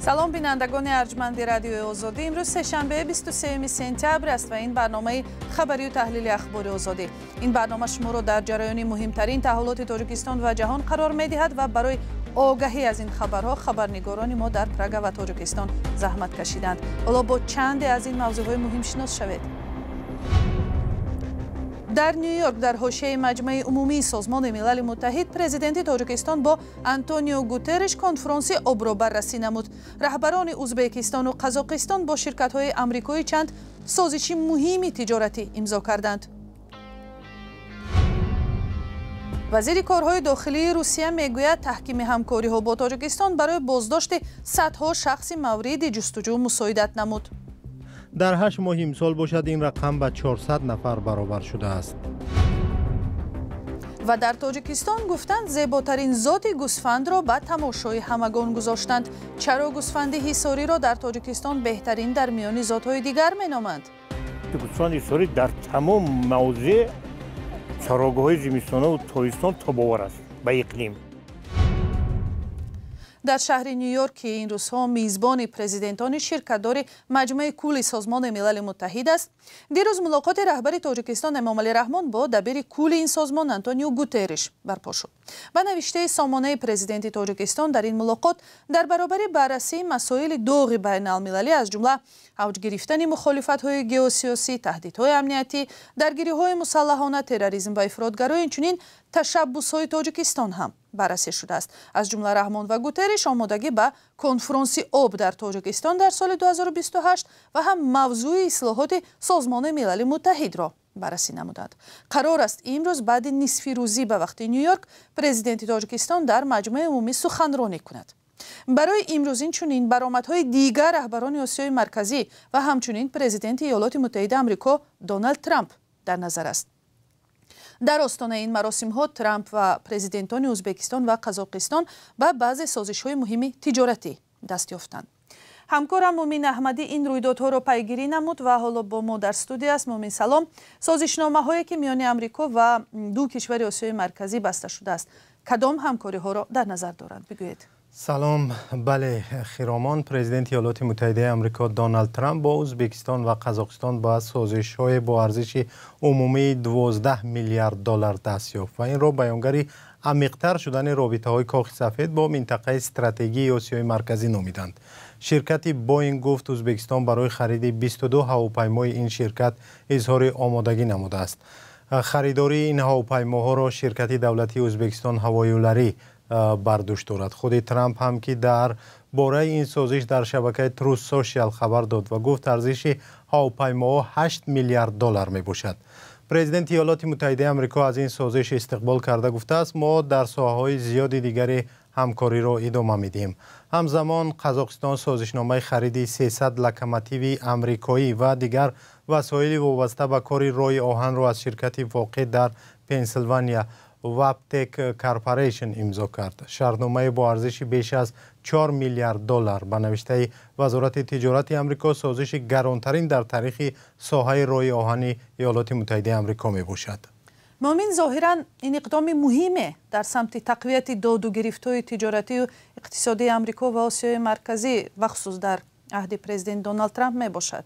Салом, бинандагони арҷманди Радиои Озодӣ. Имрӯз сешанбе, 23 сентябр аст ва ин барномаи хабарию таҳлили Ахбори Озодӣ. Ин барнома шуморо дар ҷараёни муҳимтарин таҳаввулоти Тоҷикистон ва ҷаҳон қарор медиҳад ва барои огаҳӣ аз ин хабарҳо хабарнигорони мо дар Прага ва Тоҷикистон заҳмат кашиданд. Ҳоло бо чанде аз ин мавзӯъҳои муҳим шинос шавед. Дар Нью-Йорк, дар ҳошияи Маҷмаи умумии Созмони Милали Муттаҳид, президенти Тоҷикистон бо Антонио Гутерриш конфронси обро баррасӣ намуд. Раҳбарони Узбекистону Қазоқистон бо ширкатҳои амрикоӣ чанд созиши муҳими тиҷоратӣ имзо карданд. Вазири корҳои дохилии Русия мегӯяд, таҳкими ҳамкориҳо бо Тоҷикистон барои боздошти садҳо шахси мавриди ҷустуҷӯ мусоидат намуд. Дар 8 моҳи имсол бошад, ин рақам ба 400 нафар баробар шудааст. Ва дар Тоҷикистон гуфтанд, зеботарин зоти гӯсфандро ба тамошои ҳамагон гузоштанд. Чаро гӯсфанди ҳисориро дар Тоҷикистон беҳтарин дар миёни зотҳои дигар меноманд? Гӯсфанди ҳисорӣ дар тамом мавзеъ, чарогоҳҳои зимистонаву тобистон тобовар аст ба иқлим. Дар шаҳри Нью-Йорк, ки ин рӯзҳо мизбони президентони ширкатдори Маҷмӯи кулли Созмони Милали Муттаҳид аст, дирӯз мулоқоти раҳбари Тоҷикистон Эмомалӣ Раҳмон бо дабири кулли ин созмон Антонио Гутерриш барпо шуд. Ба навиштаи сомонаи президенти Тоҷикистон, дар ин мулоқот дар баробари баррасии масоили доғи байналмилалӣ, аз ҷумла авҷ гирифтани мухолифатҳои геосиёсӣ, таҳдидҳои амниятӣ, даргириҳои мусаллаҳона, терроризм ва ифротгароӣ, инчунин ташаббусҳои Тоҷикистон ҳам баррасӣ шудааст. Аз ҷумла Раҳмон ва Гутерриш омодагӣ ба конфронси об дар Тоҷикистон дар соли 2028 ва ҳам мавзӯи ислоҳоти Созмони Милали Муттаҳидро баррасӣ намуданд. Қарор аст, имрӯз баъди нисфирӯзӣ ба вақти Нью-Йорк президенти Тоҷикистон дар Маҷмӯи умумӣ суханронӣ кунад. Барои имрӯз инчунин баромадҳои дигар раҳбарони Осиёи Марказӣ ва ҳамчунин президенти Иёлоти Муттаҳидаи Амрико Доналд Трамп дар назар аст. Дар остонаи ин маросимҳо Трамп ва президентони Ӯзбекистон ва Қазоқистон ба баъзе созишҳои муҳими тиҷоратӣ даст ёфтанд. Ҳамкорам Мумин Аҳмадӣ ин рӯйдодҳоро пайгирӣ намуд ва ҳоло бо мо дар студия аст. Мумин, салом. Созишномаҳое, ки миёни Амрико ва ду кишвари Осиёи Марказӣ баста шудааст, кадом ҳамкориҳоро дар назар доранд, бигӯед. Салом. Бале, Хиромон, президенти Иёлоти Муттаҳидаи Амрико Доналд Трамп бо Ӯзбекистон ва Қазоқистон ба созишҳое бо арзиши умумии 12 миллиард доллар даст ёфт ва инро баёнгари амиқтар шудани робитаҳои Кохи Сафед бо минтақаи стратегии Осиёи Марказӣ номиданд. Ширкати Боинг гуфт, Ӯзбекистон барои хариди 22 ҳавопаймои ин ширкат изҳори омодагӣ намудааст. Харидории ин ҳавопаймоҳоро ширкати давлатии Ӯзбекистон Ҳавоюларӣ бар дӯш дорад. Худи Трамп ҳам ки дар бораи ин созиш дар шабакаи Truth Social хабар дод ва гуфт, арзиши ҳавопаймоҳо 8 миллиард доллар мебошад. Президенти Иёлоти Муттаҳидаи Амрико аз ин созиш истиқбол карда, гуфтааст, мо дар соҳаҳои зиёди дигари ҳамкориро идома медиҳем. Ҳамзамон Қазоқистон созишномаи хариди 300 локомотиви амрикоӣ ва дигар васоили вобаста ба кори роҳи оҳанро аз ширкати воқеъ дар Пенсилвания Wabtec Corporation имзо кард. Шартномаи бо арзиши беш аз 4 миллиард доллар, ба навиштаи Вазорати тиҷорати Амрико, созиши гаронтарин дар таърихи соҳаи роҳи оҳани Иёлоти Муттаҳидаи Амрико мебошад. Муъмин, зоҳиран ин иқдоми муҳиме дар самти тақвияти доду гирифтҳои тиҷоратию иқтисодии Амрико ва Осиёи Марказӣ, бахусус дар аҳди президент Доналд Трамп, мебошад.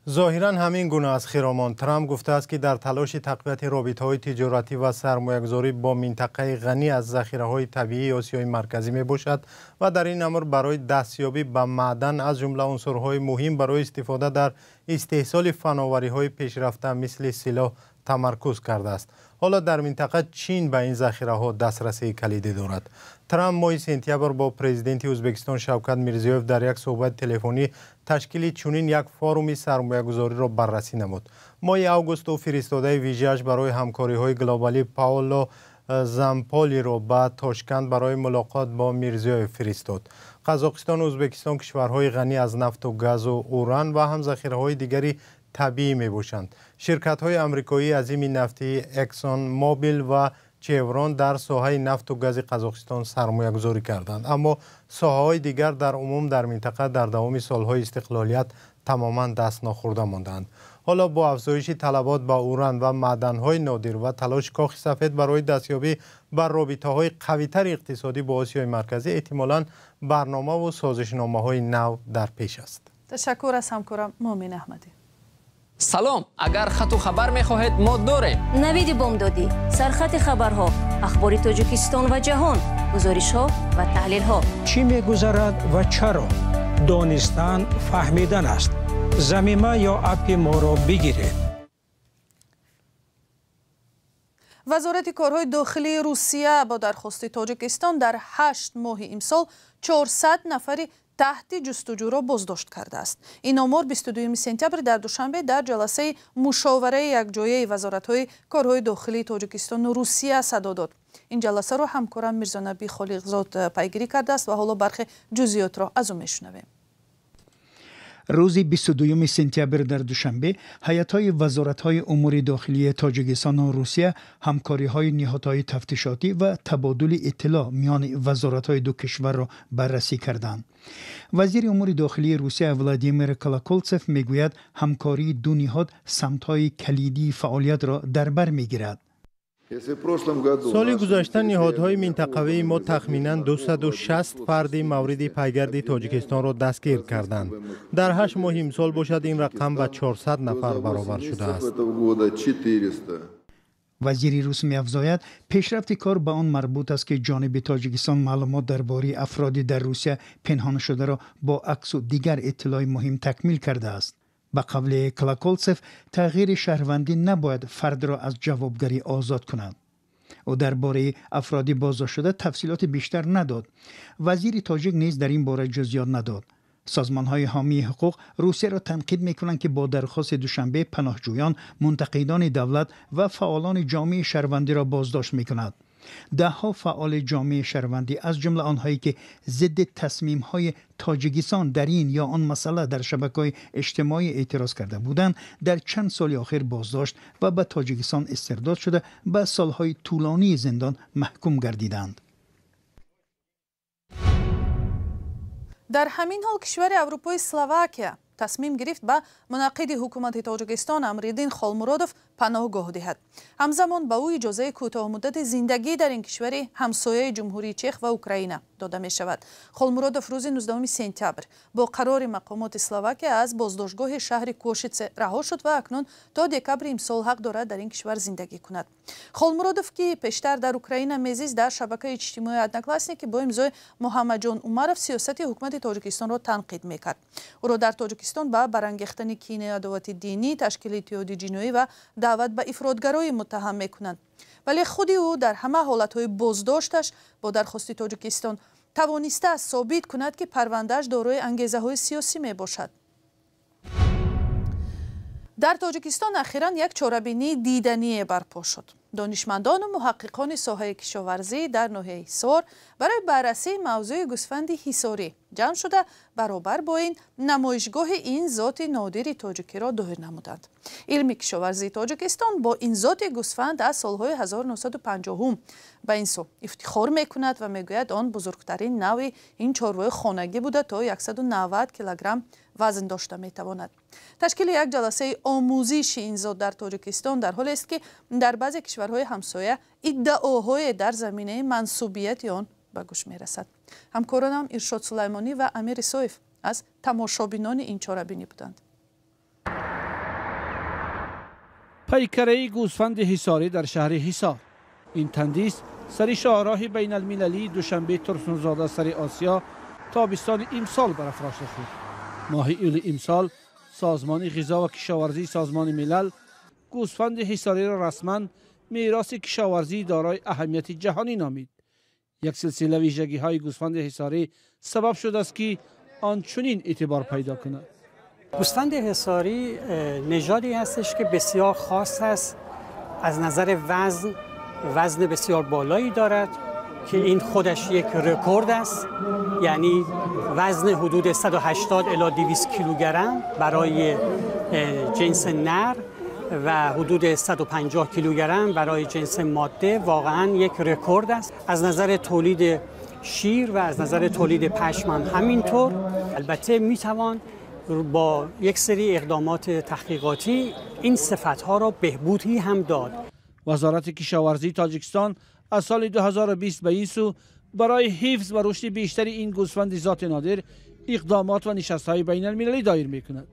Зоҳиран ҳамин гуна аст, Хиромон. Трамп гуфтааст, ки дар талоши тақвияти робитаҳои тиҷоратӣ ва сармоягузорӣ бо минтақаи ғанӣ аз захираҳои табиии Осиёи Марказӣ мебошад ва дар ин амр барои дастёбӣ ба маъдан, аз ҷумла унсурҳои муҳим барои истифода дар истеҳсоли фановариҳои пешрафта, мисли силоҳ, тамаркуз кардааст. Ҳоло дар минтақа Чин ба ин захираҳо дастрасии калидӣ дорад. Трамп моҳи сентябр бо президенти Ӯзбекистон Шавкат Мирзиёев дар як суҳбати телефонӣ ташкили чунин як форуми сармоягузориро баррасӣ намуд. Моҳи август ӯ фиристодаи вижааш барои ҳамкориҳои глобалӣ Паоло Замполиро ба Тошканд барои мулоқот бо Мирзиёев фиристод. Қазоқистону Ӯзбекистон кишварҳои ғанӣ аз нафту газу уран ва ҳам захираҳои дигари табиӣ мебошанд. Ширкатҳои амрикоии азими нафтии Эксон Мобил ва Чеврон дар соҳаи нафту гази Қазоқистон сармоягузорӣ карданд, аммо соҳаҳои дигар дар умум дар минтақа дар давоми солҳои истиқлолият тамоман даст нохӯрда мондаанд. Ҳоло бо афзоиши талабот ба уран ва маъданҳои нодир ва талоши Кохи Сафед барои дастёбӣ ба робитаҳои қавитари иқтисодӣ бо Осиёи Марказӣ эҳтимолан барномаву созишномаҳои нав дар пеш аст. Ташаккур аз ҳамкорам Муъмин Аҳмадӣ. Салом, агар хату хабар мехоҳед, мо дорем. Навиди бомдодӣ, сархати хабарҳо, ахбори Тоҷикистон ва ҷаҳон, гузоришҳо ва таҳлилҳо. Чӣ мегузарад ва чаро? Донистан фаҳмидан аст. Замима ё аппи моро бигиред. Вазорати корҳои дохилии Русия бо дархости Тоҷикистон дар 8 моҳи имсол 400 нафари таҳти ҷустуҷӯро боздошт кардааст. Ин омор 22 сентябр дар Душанбе дар ҷаласаи мушовараи якҷояи вазоратҳои корҳои дохилии Тоҷикистону Русия садо дод. Ин ҷаласаро ҳамкорам Мирзонаби Холиқзод пайгирӣ кардааст ва ҳоло бархе ҷузъиётро аз ӯ мешунавем. Рӯзи 22 сентябр дар Душанбе ҳайатҳои вазоратҳои умури дохилии Тоҷикистону Русия ҳамкориҳои ниҳодҳои тафтишотӣ ва табодули иттилоъ миёни вазоратҳои ду кишварро баррасӣ карданд. Вазири умури дохилии Русия Владимир Колоколцев мегӯяд, ҳамкории ду ниҳод самтҳои калидии фаъолиятро дар бар мегирад. Соли гузашта ниҳодҳои минтақавии мо тахминан 260 фарди мавриди пайгарди Тоҷикистонро дастгир карданд. Дар 8 моҳи имсол бошад, ин рақам ба 400 нафар баробар шудааст. Вазири рус меафзояд, пешрафти кор ба он марбут аст, ки ҷониби Тоҷикистон маълумот дар бораи афроди дар Русия пинҳоншударо бо аксу дигар иттилои муҳим такмил кардааст. Ба қавли Колоколцев, тағйири шаҳрвандӣ набояд фардро аз ҷавобгарӣ озод кунад. Ӯ дар бораи афроди боздоштшуда тафсилоти бештар надод. Вазири тоҷик низ дар ин бора ҷузъиёт надод. Созмонҳои ҳомии ҳуқуқ Русияро танқид мекунанд, ки бо дархости Душанбе паноҳҷӯён, мунтақидони давлат ва фаъолони ҷомеаи шаҳрвандиро боздошт мекунад. Даҳҳо фаъоли ҷомеаи шаҳрвандӣ, аз ҷумла онҳое ки зидди тасмимҳои Тоҷикистон дар ин ё он масъала дар шабакаҳои иҷтимоӣ эътироз карда буданд, дар чанд соли охир боздошт ва ба Тоҷикистон истирдод шуда, ба солҳои тӯлонии зиндон маҳкум гардиданд. Дар ҳамин ҳол кишвари Аврупои Словакия тасмим гирифт ба мунаққиди ҳукумати Тоҷикистон Амриддин Холмуродов паноҳгоҳ диҳад. Ҳамзамон ба ӯ иҷозаи кӯтоҳмуддати зиндагӣ дар ин кишвари ҳамсояи Ҷумҳурии Чех ва Украина дода мешавад. Холмуродов рӯзи 19 сентябр бо қарори мақомоти Словакия аз боздоштгоҳи шаҳри Кошице раҳо шуд ва акнун то декабри имсол ҳақ дорад дар ин кишвар зиндагӣ кунад. Холмуродов, ки пештар дар Украина мезист, дар шабакаи иҷтимоии Одноклассники бо имзои Муҳаммадҷон Умаров сиёсати ҳукумати Тоҷикистонро танқид мекард. Ӯро дар Тоҷикистон ба барангехтани кинаи адовати динӣ, ташкили иттиҳоди ҷиноӣ ва даъват ба ифротгароӣ муттаҳам мекунанд. Вале худи ӯ дар ҳама ҳолатҳои боздошташ бо дархости Тоҷикистон тавонистааст собит кунад, ки парвандааш дорои ангезаҳои сиёсӣ мебошад. Дар Тоҷикистон ахиран як чорабинии дидание барпо шуд. Донишмандону муҳаққиқони соҳаи кишоварзӣ дар ноҳияи Ҳисор барои баррасии мавзӯи гӯсфанди ҳисорӣ ҷамъ шуда, баробар бо ин намоишгоҳи ин зоти нодири тоҷикиро доир намуданд. Илми кишоварзии Тоҷикистон бо ин зоти гӯсфанд аз солҳои 1950 ба ин сӯ ифтихор мекунад ва мегӯяд, он бузургтарин навъи ин чорвои хонагӣ буда, то 190 килограмм вазн дошта метавонад. Ташкили як ҷаласаи омӯзиши ин зот дар Тоҷикистон дар ҳолест, ки дар баъзе кишварҳои ҳамсоя иддаоҳое дар заминаи мансубияти он ба гӯш мерасад. Ҳамкоронам Иршод Сулаймонӣ ва Амир Исоев аз тамошобинони ин чорабинӣ буданд. Пайкараи гӯсфанди ҳисорӣ дар шаҳри Ҳисор. Ин тандис сари шоҳроҳи байналмилалии Душанбе Турсунзода сари Осиё тобистони имсол барафрошта шуд. Моҳи июли имсол Созмони ғизо ва кишоварзии Созмони Милал гӯсфанди ҳисориро расман мероси кишоварзии дорои аҳамияти ҷаҳонӣ номид. Як силсила вижагиҳои гӯсфанди ҳисорӣ сабаб шудааст, ки он чунин эътибор пайдо кунад. гӯсфанди ҳисорӣ нажоде ҳастش که بسیار خاص است. از نظر وزن، وزن بسیار بالایی دارد که این خودش یک رکورد است، یعنی وزن حدود 180 الی 200 کیلوگرم برای جنس نر و حدود 150 کیلوگرم برای جنس ماده واقعا یک رکورد است. از نظر تولید شیر و از نظر تولید پشم هم همینطور. البته میتوان با یک سری اقدامات تحقیقاتی این صفتها را بهبودی هم داد. وزارت کشاورزی تاجیکستان Аз соли 2020 ба ин сӯ барои ҳифз ва рушди бештари ин гӯсфанди зоти нодир иқдомот ва нишастҳои байналмилалӣ доир мекунад.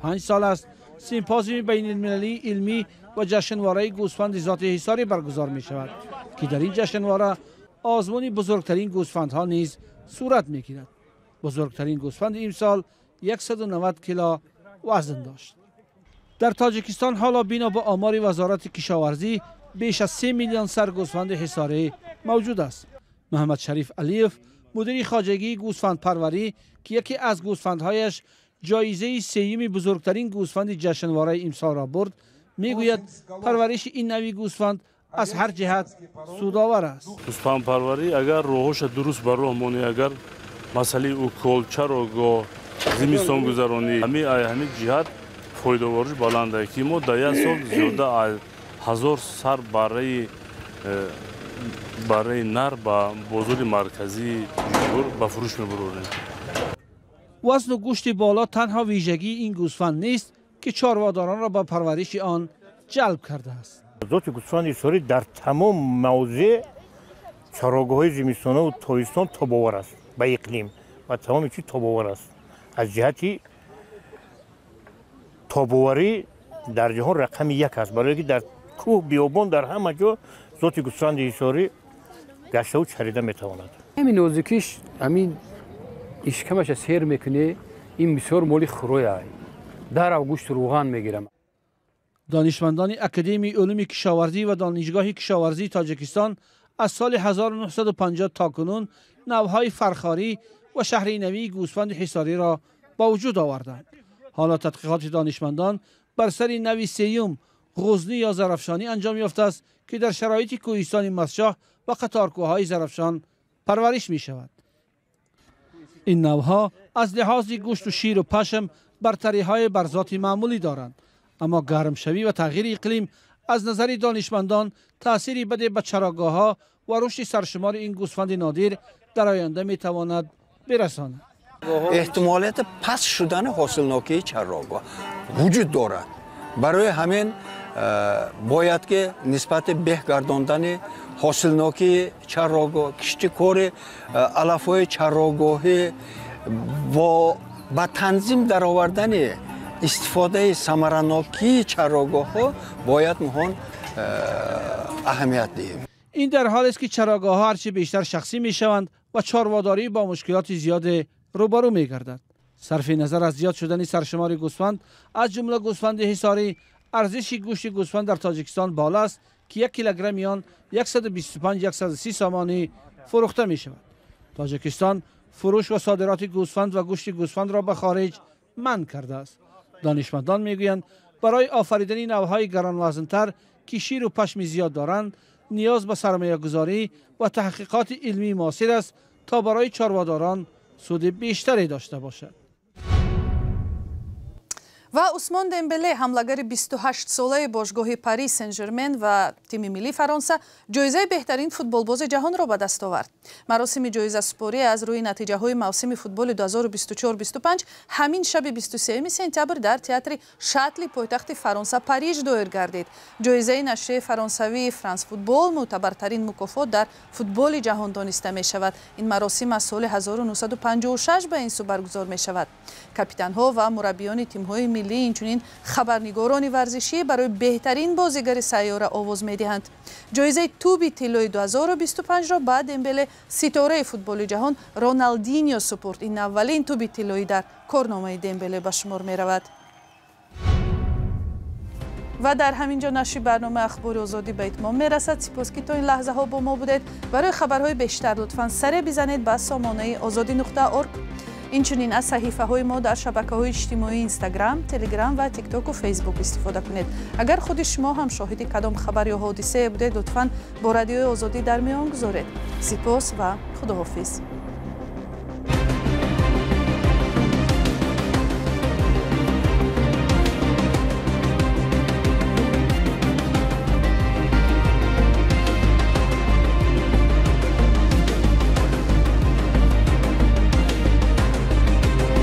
5 сол аст симпозиуми байналмилалии илмӣ ва ҷашнвораи гӯсфанди зоти ҳисорӣ баргузор мешавад, ки дар ин ҷашнвора озмуни бузургтарин гӯсфандҳо низ сурат мегирад. Бузургтарин гӯсфанди имсол 190 кило вазн дошт. Дар Тоҷикистон ҳоло бино ба омори Вазорати кишоварзӣ беш аз 3 миллион сар гӯсфанди ҳисорӣ мавҷуд аст. Муҳаммад Шариф Алиев, мудири хоҷагии гӯсфандпарварӣ, ки яке аз гӯсфандҳояш ҷоизаи сеюми бузургтарин гӯсфанди ҷашнвораи имсолро бурд, мегӯяд парвариши ин нави гӯсфанд аз ҳар ҷиҳат судовар аст. Гӯсфандпарварӣ агар роҳҳоша дуруст ба роҳ монӣ, агар масъалаи укол, чарогоҳ, зимистонгузаронӣ, ҳамин ҷиҳат фоидавориш баланд аст, ки мо дар як сол зиёда аз 1000 сар барраи нар ба бозори марказии ҷумҳур ба фурӯш мебурорем. Вазну гӯшти боло танҳо вижагии ин гӯсфанд нест, ки чорводоронро ба парвариши он ҷалб кардааст. Зоти гӯсфанди ҳисорӣ дар тамом мавзеъ чарогоҳҳои зимистонаву тобистон тобовар аст ба иқлим ва тамоми чиз тобовар аст. Аз ҷиҳати тобоварӣ дар ҷаҳон рақами 1 аст, барое ки дар кӯҳ, биёбон, дар ҳама ҷо зоти гӯсфанди ҳисорӣ гаштаву чарида метавонад. Ҳамин нозукиш, ҳамин ишкамаша сер мекунӣ, ин бисёр моли хӯроя, дарав гӯшту рӯған мегирам. Донишмандони Академияи улуми кишоварзӣ ва Донишгоҳи кишоварзии Тоҷикистон аз соли 1950 то кунун навъҳои фархорӣ ва шаҳринавии гӯсфанди ҳисориро ба вуҷуд оварданд. Ҳоло тадқиқоти донишмандон бар сари нави сеюм ғузнӣ ё зарафшонӣ анҷом ёфтааст, ки дар шароити кӯҳистони Мастчоҳ ва қаторкӯҳҳои Зарафшон парвариш мешавад. Ин навъҳо аз лиҳози гӯшту ширу пашм бартариҳои бар зоти маъмулӣ доранд, аммо гармшавӣ ва тағйири иқлим аз назари донишмандон таъсири баде ба чарогоҳҳо ва рушди саршумори ин гӯсфанди нодир дар оянда метавонад бирасонад. Эҳтимолияти паст шудани ҳосилнокии чарогоҳ вуҷуд дорад. Барои ҳамин бояд ки нисбати беҳ гардондани ҳосилнокии чарогоҳ, киштикори алафҳои чарогоҳӣ бо ба танзим даровардани истифодаи самаранокии чарогоҳҳо бояд муҳон аҳамият диҳем. Ин дар ҳолест ки чарогоҳҳо ҳарчи бештар шахсӣ мешаванд ва чорводорӣ бо мушкилоти зиёде рӯбарӯ мегардад. Сарфи назар аз зиёд шудани саршумори гӯсфанд, аз ҷумла гӯсфанди ҳисорӣ, арзиши гӯшти гӯсфанд дар Тоҷикистон боло аст, ки 1 килограмми он 125-130 сомонӣ фурӯхта мешавад. Тоҷикистон фурӯш ва содироти гӯсфанд ва гӯшти гӯсфандро ба хориҷ манъ кардааст. Донишмандон мегӯянд барои офаридани навъҳои гаронвазнтар, ки ширу пашми зиёд доранд, ниёз ба сармоягузорӣ ва таҳқиқоти илмии муосир аст, то барои чорводорон суди бештаре дошта бошад. Ва Усмон Дембеле, ҳамлагари 28-солаи бошгоҳи Пари Сен-Жермен ва тими миллии Фаронса, ҷоизаи беҳтарин футболбози ҷаҳонро ба даст овард. Маросими ҷоизасупорӣ аз рӯи натиҷаҳои мавсими футболи 2024-25 ҳамин шаби 23 сентябр дар театри Шатли пойтахти Фаронса Париж доир гардид. Ҷоизаи нашрияи фаронсавии Франс Футбол мӯътабартарин мукофот дар футболи ҷаҳон дониста мешавад. Ин маросим аз соли 1956 ба ин сӯ баргузор мешавад. Капитанҳо ва мураббиёни тимҳои миллӣ, инчунин хабарнигорони варзишӣ барои беҳтарин бозигари сайёра овоз медиҳанд. Ҷоизаи тӯби тиллои 2025-ро ба Дембеле ситораи футболи ҷаҳон Роналдиньо супурд. Ин аввалин тӯби тиллоӣ дар корномаи Дембеле ба шумор меравад. Ва дар ҳамин ҷо нашри барномаи Ахбори Озодӣ ба итмом мерасад. Сипос, ки то ин лаҳзаҳо бо мо будед. Барои хабарҳои бештар лутфан саре бизанед ба сомонаи озодӣ.org. Инчунин аз саҳифаҳои мо дар шабакаҳои иҷтимоии Инстаграм, Телеграм ва Тиктоку Фейсбук истифода кунед. Агар худи шумо ҳам шоҳиди кадом хабар ё ҳодисае будед, лутфан бо Радиои Озодӣ дар миён гузоред. Сипос ва худоҳофиз.